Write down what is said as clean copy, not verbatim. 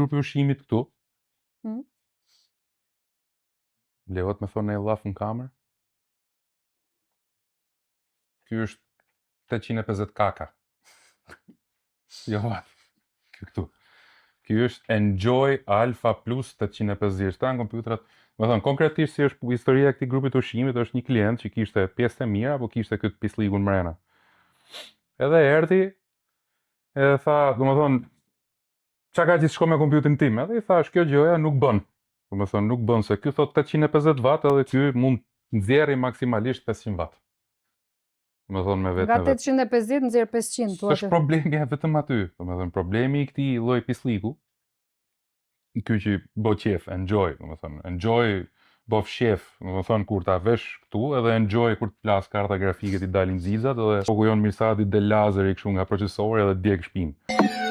Grupi ushqimit këtu. Lejohet me thonë një llaf në kamerë? Ky është 850 kaka. Jo, vat. Ky këtu. Ky është Enjoy Alpha Plus 850. Këta janë kompjuterat. Do thënë, konkretisht si është historia e këtij grupit të ushqimit, është një klient që kishte pjesë të mira, po kishte këtë pislikun mrena. Edhe erdhi, edhe tha, domethënë, çka ka që shko me kompjuterin tim? Edhe i thash, kjo gjëja nuk bën. Domethënë, nuk bën se ky thot 850 watt edhe ky mund nxjerri maksimalisht 500 watt. Domethënë me vetë Nga me vetë. 850 nxjerr 500, thua Është problemi e vetëm aty, domethënë problemi i këtij lloj pisliku, ky që bë qef, enjoy, domethënë enjoy bëf qef, domethënë kur ta vesh këtu edhe enjoy kur të plas karta grafike ti dalin xixat edhe po kujon Mirsadi del lazeri kështu nga procesori edhe djeg shtëpinë.